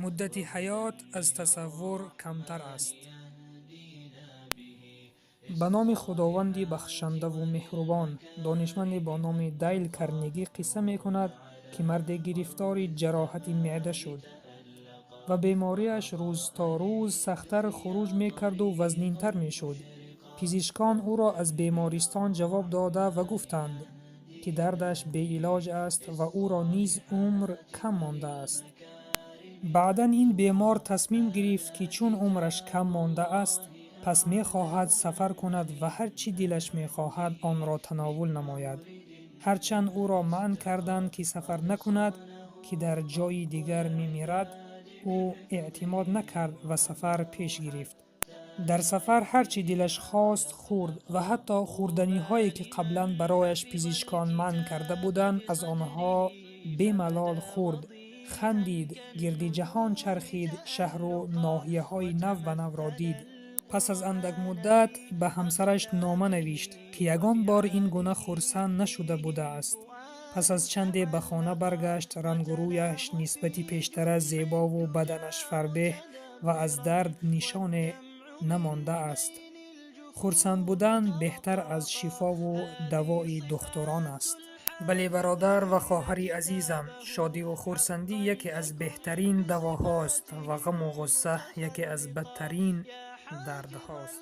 Муддати ҳаёт аз тасаввур камтар аст. Ба номи Худованди бахшандаву меҳрубон. Донишманде бо номи Дейл Карнеги қисса мекунад, ки марде гирифтори ҷароҳати меъда шуд ва бемориаш рӯз то рӯз сахттар хуруҷ мекарду вазнинтар мешуд. Пизишкон ӯро аз бемористон ҷавоб дода ва гуфтанд, ки дардаш беилоҷ аст ва ӯро низ умр кам мондааст. Баъдан ин бемор тасмим гирифт, ки чун умраш кам мондааст, пас мехоҳад сафар кунад ва ҳар чӣ дилаш мехоҳад, онро тановул намояд. Ҳарчанд ӯро манъ карданд, ки сафар накунад, ки дар ҷои дигар мемирад, ӯ эътимод накард ва сафар пеш гирифт. Дар сафар ҳар чӣ дилаш хост, хӯрд ва ҳатто хӯрданиҳое, ки қаблан барояш пизишкон манъ карда буданд, аз онҳо бемалол хӯрд, хандид, гирди ҷаҳон чархид, шаҳру ноҳияҳои нав ба навро дид. Пас аз андак муддат ба ҳамсараш нома навишт, ки ягон бор ин гуна хурсанд нашуда будааст. Пас аз чанде ба хона баргашт. Рангу рӯяш нисбати пештара зебову баданаш фарбеҳ ва аз дард нишоне намондааст. Хурсанд будан беҳтар аз шифову давои духтурон аст. Бале, бародар ва хоҳари азизам, шодиву хурсандӣ яке аз беҳтарин давоҳост ва ғаму ғусса яке аз бадтарин дардҳост.